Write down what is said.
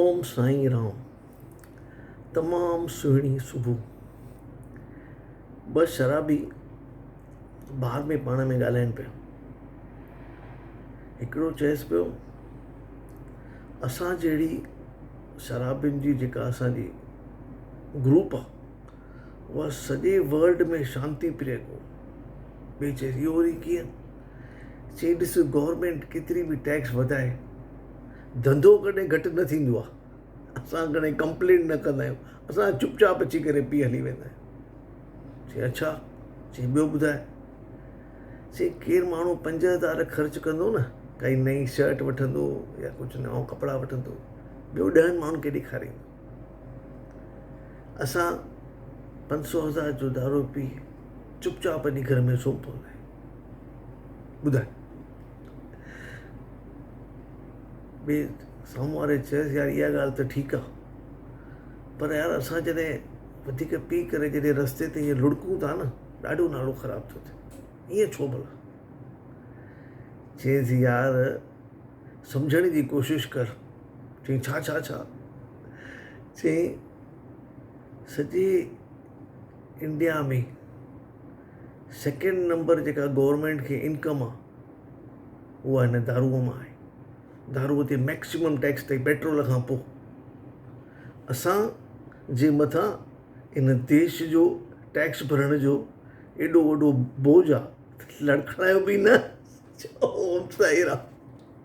اوم سائين رام. تمام سهڻي صبح. ٻه شرابي بار ۾ پاڻ ۾ ڳالهائين پيا. هڪڙو چئيس پيو، اسان جهڙي شرابين جي جيڪا اسان جي گروپ آ اها سڄي ورلڊ ۾ شانتي پريه ڪو. ٻئي چيس اهو وري ڪيئن؟ چئي ڏس گورنمينٽ ڪيتري به ٽيڪس وڌائي ڌنڌو ڪڏهن گهٽ نه ٿيندو آ. اسان ڪڏهن ڪمپلين نه ڪندا آهيون اسان چپ چاپ اچي ڪري پي هلي ويندا آهيون. چي اڇا، چي ٻيو ٻڌاء. چي ڪير ماڻهو 5000 خرچ ڪندو نه ڪائي نئين شرٽ وٺندو يا ڪجهه نئون ڪپڙا وٺندو ٻيو 10 ماڻهن کي ڏيکاريندو. اسان 500 هزار جو دارو پي چپ چاپ وڃي گهر ۾ سمهي پوندا آهيون. ٻڌاء. ٻئي سامهون واري چيس يار اها ڳالهه ته ٺيڪ آهي پر يار اسان جڏهن وڌيڪ پي ڪري جڏهن رستي تي ائين لڙڪون ٿا نه ڏاڍو نالو خراب ٿو ٿئي ائين ڇو ڀلا؟ چيس يار سمجهڻ جي ڪوشش ڪر. چيائين ڇا ڇا ڇا؟ چيائين سڄي انڊيا ۾ سيڪنڊ نمبر جيڪا گورنمينٽ کي انڪم آ اها هن داروء مان آهي. داروء تي ميڪسيمم ٽيڪس اٿئي پيٽرول کان پوء. اسان جي مٿان ان ديش جو ٽيڪس ڀرڻ جو ايڏو وڏو بوجهه آ لڙکڙايو به نه. اوم سائي رام.